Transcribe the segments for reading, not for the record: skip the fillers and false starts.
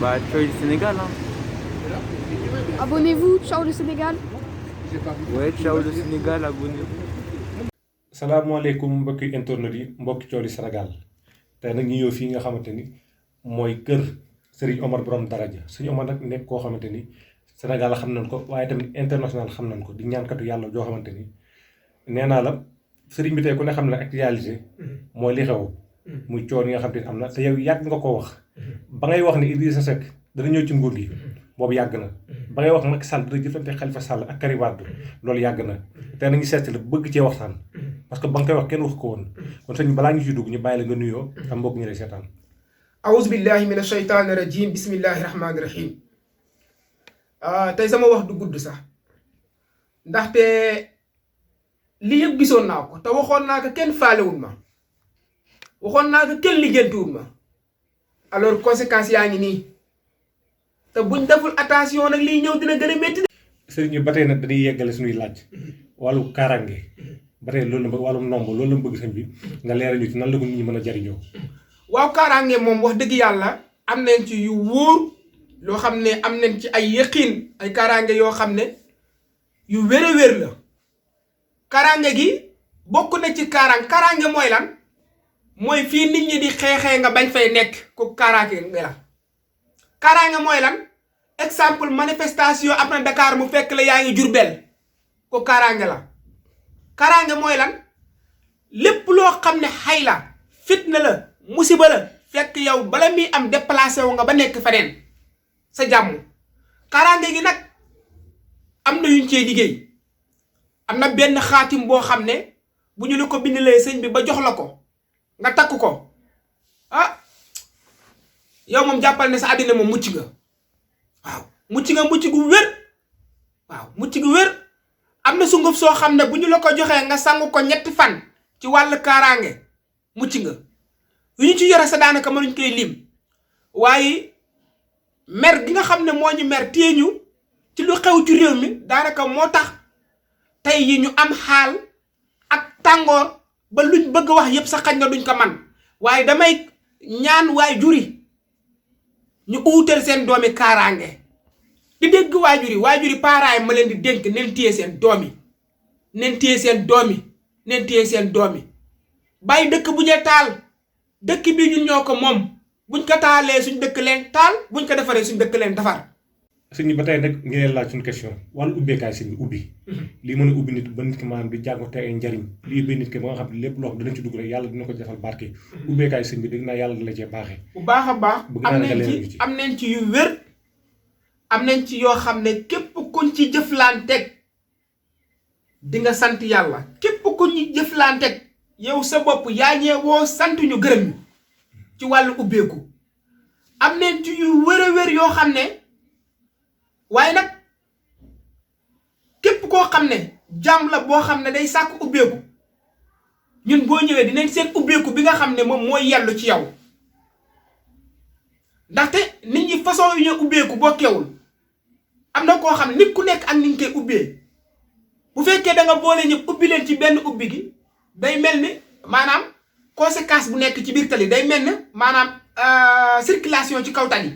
Bah, ciao le Sénégal, hein. Abonnez-vous, ciao le Sénégal. Ouais, ciao le Sénégal, abonnez-vous. salaamaaleykum mbokki internet yi mbokki cooli Sénégal tey nag ñu ñëw fii nga xamante ni mooy kër Serigne Omar borom daraja Serigne Omar nag nekk koo xamante ni Sénégal xam nañ ko waaye tamit international xam nañ ko di ñaankatu yàlla joo xamante ni nee naa la Serigne bi tey ku ne xam ne actualité mooy li xew muy coow yi nga xamante ni am na te yow yàgg nga ko wax ba ngay wax ne Idrissa Seck dana ñëw ci nguur gi boobu yàgg na ba ngay wax Macky Sall dana jëflante Khalifa Sall ak Karim Wade loolu yàgg na te nañu seet la bëgg cee waxtaan parce que ba nga koy wax kenn wax ko woon kon sëñ bi balaa ñu ci dugg ñu bàyyi la nga nuyoo am mbokk ñu lay seetaan. awuzu billahi min ashaytaani rajim bismillahi rahmaani rahim tey sama wax du gudd sax ndaxte li yëpp gisoon naa ko te waxoon naa ko kenn faalewul ma waxoon naa ko kenn lijjantiwul ma alors conséquences yaa ngi nii te buñ deful attention nag liy ñëw dina gën a métti. sëriñ bi ba tey nag dañuy yeggale suñuy laaj wàllu kaaraange ba tey loolu la bëgg wàllum nomb loolu la bëgg sëñ bi nga leeral ñu ci nan la ko nit ñi mën a jariñoo. waaw kaaraange moom wax dëgg yàlla am nañ ci yu wóor loo xam ne am nañ ci ay yëqiin ay kaaraange yoo xam ne yu wér a wér la kaaraange gi bokk na ci kaaraange mooy lan mooy fii nit ñi di xeexee nga bañ fay nekk ko kaaraange la kaaraange mooy lan exemple manifestation am na Dakar mu fekk la yaa ngi Jurbel ko kaaraange la kaaraange mooy lan lépp loo xam ne xay la fitna la musiba la fekk yow bala muy am déplacé wu nga ba nekk feneen sa jàmm kaaraange gi nag am na yuñ cee liggéey am na benn xaatim boo xam ne bu ñu la ko bindalee sëñ bi ba jox la ko nga takk ko ah yow moom jàppal ne sa àddina moom mucc nga waaw mucc gu wér waaw mucc gu wér am na sunguf soo xam ne bu ñu la ko joxee nga sangu ko 3 fan ci wàllu kaaraange mucc nga yu ñu ci yore sa daanaka mënuñ koy lim waaye mer gi nga xam ne moo ñu mer téye ñu ci lu xew ci réew mi daanaka moo tax tey yi ñu am xaal ak tàngoor ba luñ bëgg wax yépp sa xañ na duñ ko man waaye damay ñaan waay juri ñu uutal seen doomi kaaraange di dégg waajuri parents yi ma leen di dénk neen téye seen doomi neen téye seen doomi neen téye seen doomi bàyyi dëkk bu ñu taal dëkk bi ñun ñoo ko moom buñ ko taalee suñ dëkk leen taal buñ ko defaree suñ dëkk leen defar. sëñ bi ba tey nag ngeen laaj suñu question wàllu ubbeekaay sëñ bi ubbi lii mën a ubbi nit ba nit ki maanaam di jàng te ay njariñ lii ubbee nit ki ba nga xam ne lépp loo xam dinañ ci dugg rek yàlla dina ko defal barke ubbeekaay sëñ bi dégg naa yàlla dina cee baaxee bu baax a baax am nañ ci yu wér am nañ ci yoo xam ne képp kuñ ci jëflanteeg di nga sant yàlla képp kuñ ci jëflanteeg yow sa bopp yaa ñeewoo sant ñu gërëm ñu ci wàllu ubbeeku am nañ ci yu wér a wér yoo xam ne waaye nag képp koo xam ne jàmm la boo xam ne day sàkk ubbeeku ñun boo ñëwee dinañ seen ubbeeku bi nga xam ne moom mooy yellu ci yow ndaxte nit ñi façon yu ñu ubbeeku bokkewul am na koo xam ne nit ku nekk ak ni ñu koy ubbee bu fekkee da nga boole ñëpp ubbi leen ci benn ubbi gi day mel ni maanaam conséquence bu nekk ci biir tali day mel ni maanaam circulation ci kaw tali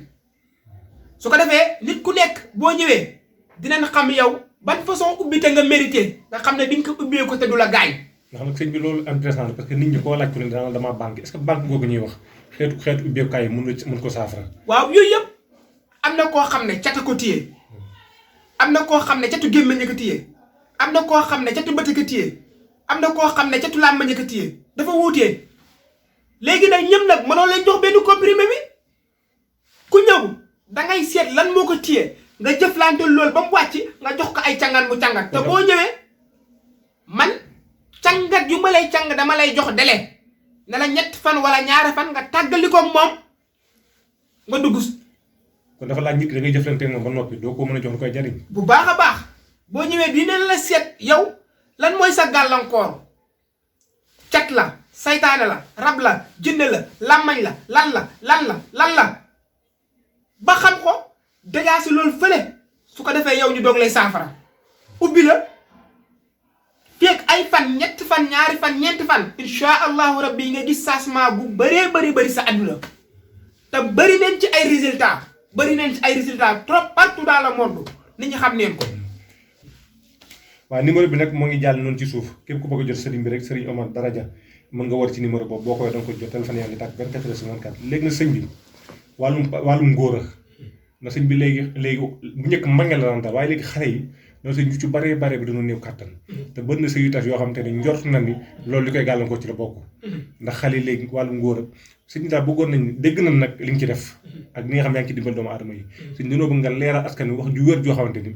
su ko defee nit ku nekk boo ñëwee dinañ xam yow ban façon ubbi te nga mérité nga xam ne di nga ko ubbee ko te du la gaañ. ndax nag sëñ bi loolu intéressant parce que nit ñi koo laaj ko ne dana dama banque est-ce que banque googu ñuy wax xeetu ubbeekaay yi mën ko saafara. waaw yooyu yëpp am na koo xam ne cata ko téye am na koo xam ne catu gémmiñ ko téye am na koo xam ne catu bët ko téye am na koo xam ne catu làmmiñ ko téye dafa wuutee léegi nag ñëm nag mënoo leen jox benn comprimé bi ku ñëw dangay seet lan moo ko téye nga jëflante loolu ba mu wàcc nga jox ko ay cangat mu cangat te boo ñëwee man cangat yu ma lay càng dama lay jox délai ne la 3 fan wala 2 fan nga tàggali ko moom nga dugg. kon dafa laaj nit ki da ngay jëflante moom ba noppi doo ko mën a jox lu koy jariñ. bu baax a baax boo ñëwee dinañ la seet yow lan mooy sa gàllankoor cat la saytaane la rab la jinne la làmmañ la lan la ba xam ko déggaa si loolu fële su ko defee yow ñu doog lay saafara ubbi la feeg ay fan 3 fan 2 fan 4 fan insha allahu rabbi nga gis changement bu bëree bëri sa àdduna te bëri nañ ci ay résultats bëri nañ ci ay résultats trop partout dans le monde nit ñi xam neen ko. waaw numéro bi nag moo ngi jàll noonu ci suuf képp ku bëgg a jot sëriñ bi rek sëriñ Omar Daraja mën nga war ci numéro boobu boo ko woowee da nga ko jot téléphone yaa ngi tàkk 24 heures sur 24 léegi na sëñ bi wàllum ngóor na sëñ bi léegi bu njëkk mag la daan daal waaye léegi xale yi noonu sëñ ñu ci bare bi dañoo néew kàttan te bëri na sëy yu tas yoo xam te ne njort na ni loolu li koy gàllankoor ci la bokk ndax xale yi léegi wàllum ngóor sëñ bi daal bëggoon nañ dégg nañ nag li nga ci def ak ni nga xam yaa ngi ci dimbal doomu aadama yi sëñ dañoo bëgg nga leeral askan wi wax ju wér joo xamante ni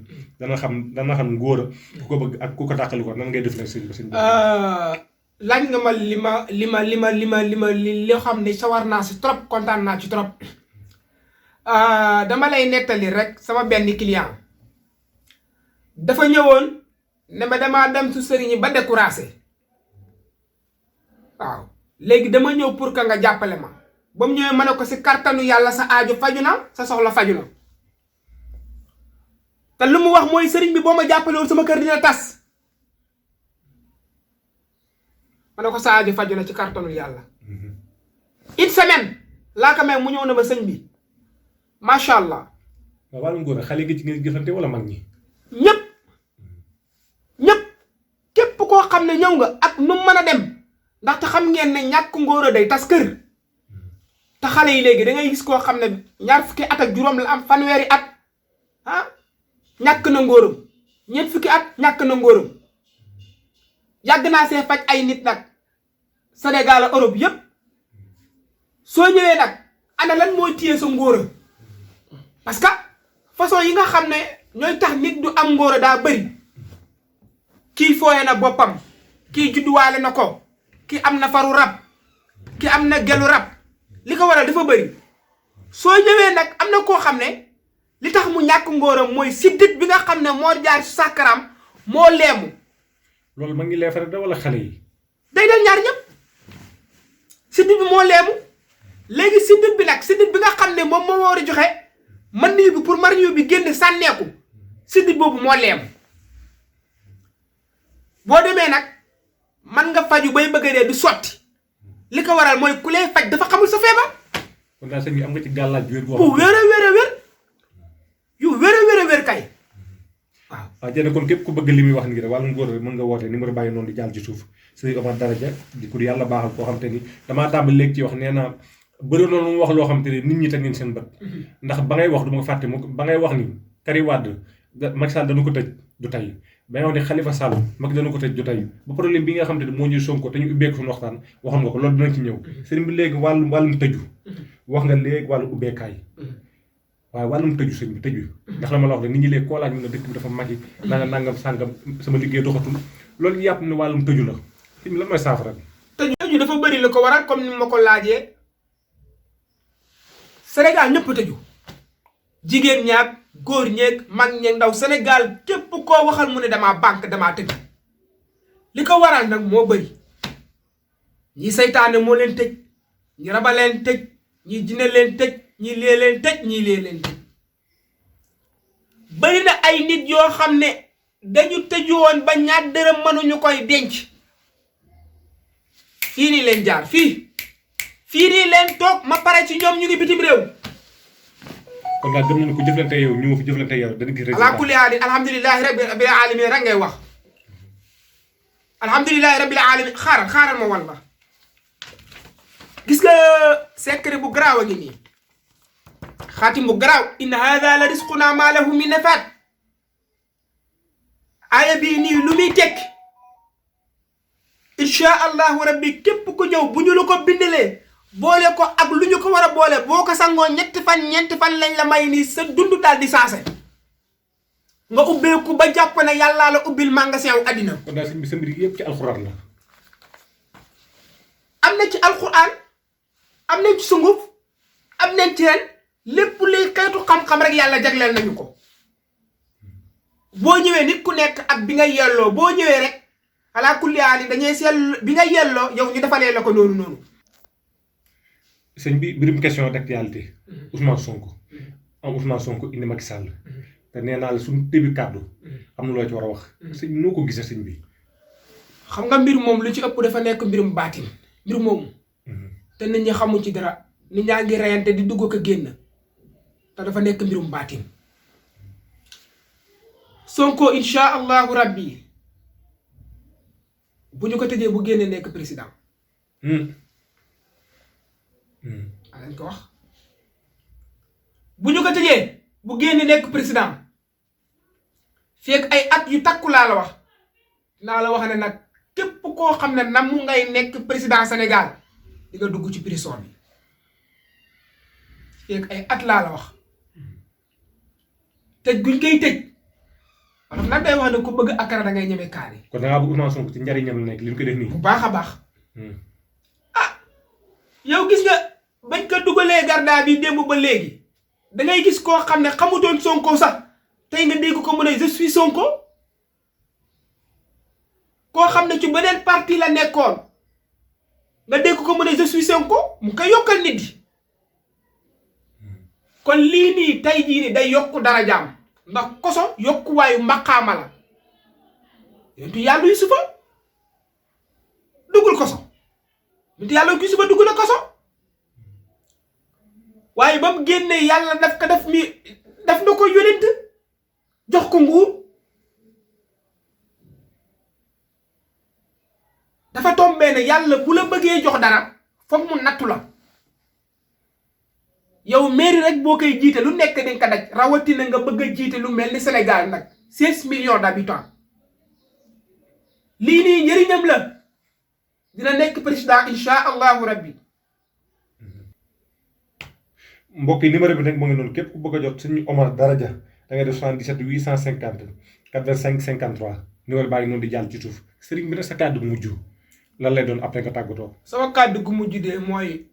dana xam ngóor ku ko bëgg ak ku ko tàqali ko nan ngay def nag sëñ bi laaj nga ma li xam ne sawar naa si trop kontaan naa ci trop dama lay nettali rek sama benn client dafa ñëwoon ne ma damaa dem su sëriñ ba découragé waaw léegi dama ñëw pour que nga jàppale ma ba mu ñëwee ma ne ko si kartanu yàlla sa aajo faju na sa soxla faju na te lu mu wax mooy sëriñ bi boo ma jàppale woon sama kër dina tas ma ne ko sa aajo faju na ci kartanu yàlla une semaine laa ko may mu ñëw na ma sëñ bi macha allah. waaw wàllum góor xale gi ci ngeen jëfante wala mag ñi. ñëpp képp koo xam ne ñëw nga ak nu mu mën a dem ndaxte xam ngeen ne ñàkk ngóor a day tas kër te xale yi léegi da ngay gis koo xam ne ñaar fukki at ak juróom la am fanweeri at ñàkk na ngóoram ñeent fukki at ñàkk na ngóoram yàgg naa see faj ay nit nag Sénégal ak Europe yëpp soo ñëwee nag ana lan mooy téye sa ngóora parce que façon yi nga xam ne ñooy tax nit du am ngóora daa bëri kii fooye na boppam kii judduwaale na ko kii am na faru rab kii am na gelu rab li ko waral dafa bëri soo ñëwee nag am na koo xam ne li tax mu ñàkk ngóoram mooy siddit bi nga xam ne moo jaar ci sàkkaram moo leemu. loolu ma ngi leefare da wala xale yi. day dal ñaar ñëpp siddit bi moo leemu léegi siddit bi nag siddit bi nga xam ne moom moo war a joxe man nii bi pour marñu bi génn sànneeku siddit boobu moo leemu boo demee nag man nga faju bay bëgg a dee du sotti li ko waral mooy ku lay faj dafa xamul sa feebar. kon daal sëñ bi am nga ci gàllaaj wér boo bu wér yu wér kay waaw. waaw jërëjëf kon képp ku bëgg li muy wax nii rek wàllum góor mën nga woote numéro bàyyi noonu di jàll ci suuf sëriñ Omar Daraja di ku yàlla baaxal koo xam te ni damaa tàmbali léegi ci wax nee naa bëri na lu mu wax loo xam te ni nit ñi teg ngeen seen bët ndax ba ngay wax du ma fàtte ba ngay wax ni Karim Wade Macky Sall dana ko tëj du tey ba ngay wax ni Khalifa Sall Macky dana ko tëj du tey ba problème bi nga xam te ni moo ñuy Sonko te ñu ubbeeku suñu waxtaan waxoon nga ko loolu dinañ ci ñëw sëriñ bi léegi wàllum tëju wax nga léegi wàllu ubbeekaay waaye wàllum tëju sëñ bi tëju ndax la ma la wax rek nit ñi léegi koo laaj mu ne dëkk bi dafa magi nangam sàngam sama liggéey doxatul loolu yàpp ne wàllum tëju la sëñ bi lan mooy saafara tëju dafa bëri la ko waral comme ni ma ko laajee Sénégal ñëpp tëju jigéen ñaag góor ñeeg mag ñeeg ndaw Sénégal képp koo waxal mu ne damaa banque damaa tëju li ko waral nag moo bëri ñi saytaane moo leen tëj ñi raba leen tëj ñi dina leen tëj ñii lee leen tëj ñii lee leen tëj bëri na ay nit yoo xam ne dañu tëju woon ba ñaar dërëm mënuñu koy denc fii nii leen jaar fii nii leen toog ma pare ci ñoom ñu ngi bitim réew. kon daal gëm nañu ko jëflante yow ñu ma fi jëflante yow dana gis résultat ala kulli haal alhamdulilahi rabbil alamin rek ngay wax alhamdulilahi rabbil alamin xaaral ma wan la gis nga secret bu garaaw a ngi nii xaatim bu garaaw inna hada la risquna ma lahu min nafaat aaya bii nii lu muy tekk insha allahu rabbi képp ku ñëw bu ñu la ko bindalee boole ko ak lu ñu ko war a boole boo ko sangoo ñeenti fan lañ la may nii sa dund daal di saase nga ubbeeku ba jàpp ne yàllaa la ubbil magasin wu àddina. kon daal sëñ bi sa mbir yëpp ci alxuraan la. am na ci alxuraan am nañ ci sunguf am nañ ci ren lépp luy xeetu xam-xam rek yàlla jagleel nañu ko boo ñëwee nit ku nekk ak bi nga yelloo boo ñëwee rek ala kulli haal dañuy seel bi nga yelloo yow ñu defalee la ko noonu. sëñ bi mbirum question d'actualité Ousmane Sonko indi Macky Sall te nee naa la suñu début kàddu am na loo ci war a wax sëñ bi noo ko gisee sëñ bi. xam nga mbir moom lu ci ëpp dafa nekk mbirum baatin mbir moomu te nit ñi xamuñ ci dara nit ñaa ngi reyante di dugg ko génn te te dafa nekk mbirum baatin. Sonko insha allahu rabbi bu ñu ko tëjee bu génnee nekk président. lañ ko wax bu ñu ko tëjee bu génnee nekk président fekk ay at yu takku laa la wax naa la wax ne nag képp koo xam ne nam mu ngay nekk président Sénégal di nga dugg ci prison bi fekk ay at laa la wax tëj guñ koy tëj maanaam nag day wax ne ku bëgg akara da ngay ñeme kaani. kon da ngaa bëgg Ousmane Sonko ci njariñam la nekk li ñu ko def nii. bu baax a baax. yow gis nga bañ ko dugalee garda bi démb ba léegi da ngay gis koo xam ne xamutoon Sonko sax tey nga dégg ko mu ne je suis Sonko koo xam ne ci beneen parti la nekkoon nga dégg ko mu ne je suis Sonko mu koy yokkal nit yi kon lii nii tey jii nii day yokku darajaam ndax koso yokkuwaayu mbaqaama la yontu yàlla Yusufa duggul koso yontu yàlla Yusufa dugg na koso waaye ba mu génnee yàlla daf ko daf na ko yónent jox ko nguur dafa tombee ne yàlla bu la bëggee jox dara foog mu nattu la yow mairie rek boo koy jiite lu nekk dañ ko daj rawatina nga bëgg a jiite lu mel ni Sénégal nag 16 millions d'habitants lii nii njëriñam la dina nekk président insha allahu rabbi. mbokk yi numéro bi nag mu ngi noonu képp ku bëgg a jot suñu Omar Daraja da ngay def 77 850 85 53 numéro baa ngi noonu di jàll ci suuf sëriñ bi nag sa kàddu gu mujj lan lay doon après nga tàggatoo. sama kàddu gu mujj de mooy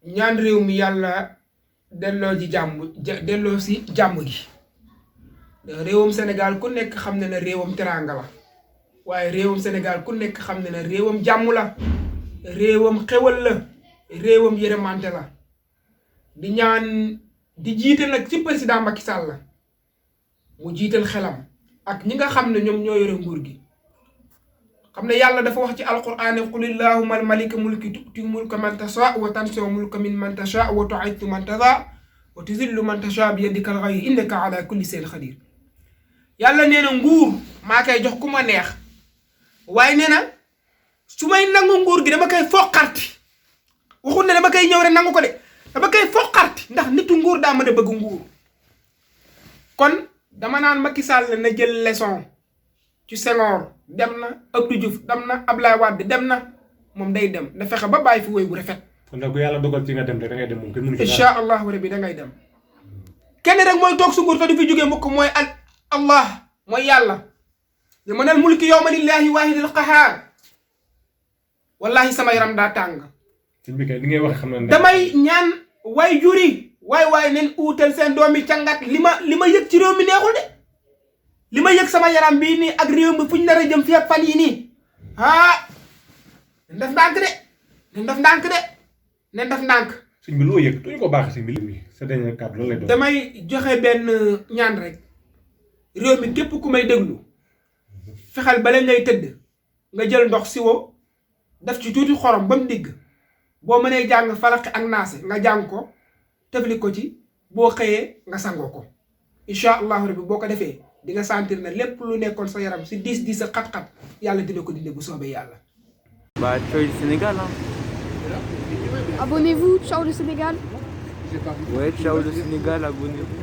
ñaan réew mi yàlla delloo si jàmm gi réewam Sénégal ku nekk xam ne ne réewam teraanga la waaye réewam Sénégal ku nekk xam ne ne réewam jàmm la réewam xewal la réewam yërëmante la di ñaan di jiite nag ci président Macky Sall la mu jiital xelam ak ñi nga xam ne ñoom ñoo yore nguur gi xam ne yàlla dafa wax ci alquraan qul illahumma al malika mulki tu'ti mulka man tasha wa tanzi'u mulka mimman tasha wa tu'izzu man tasha wa tuzillu man tasha bi yadika al ghayr innaka ala kulli shay'in qadir yàlla nee na nguur maa koy jox ku ma neex waaye nee na su may nangu nguur gi dama koy foqarti waxul ne dama koy ñëw rek nangu ko de dama koy foqarti ndax nitu nguur daa mën a bëgg nguur kon dama naan Macky Sall na jël leçon ci Senghor dem na Abdou Diouf dem na Ablaye Wade dem na moom day dem na fexe ba bàyyi fi woy bu rafet. kon nag bu yàlla dogal ci nga dem rek da ngay dem moom kenn mënu ci dara. incha allahu rabbi da ngay dem kenn rek mooy toog su nguur te du fi jógee mukk mooy Allah mooy yàlla. limanal mulki yawma lillahi waahidil qahhaar wallahi sama yaram daa tàng. sëñ bi kay li ngay wax xam na damay ñaan way juri waay neen uutal seen doomi càngat li ma yëg ci réew mi neexul de li ma yëg sama yaram bii nii ak réew mi fu ñu nar a jëm fi ak fan yi nii nen def ndànk de sëñ bi loo yëg duñu ko baax sëñ bi sa dernier kàddu loolu lay doon. damay joxe benn ñaan rek réew mi képp ku may déglu fexeel bala ngay tëdd nga jël ndox siwo def ci tuuti xorom ba mu digg boo mënee jàng falaqi ak naase nga jàng ko tefli ko ci boo xëyee nga sangoo ko incha allahu rabbi boo ko defee di nga sentir ne lépp lu nekkoon sa yaram si diis sa xat-xat yàlla dina ko dindi bu soobee yàlla. Bah, ciao le Sénégal, hein. Abonnez-vous, ciao le Sénégal. Ouais, ciao le Sénégal, abonnez-vous.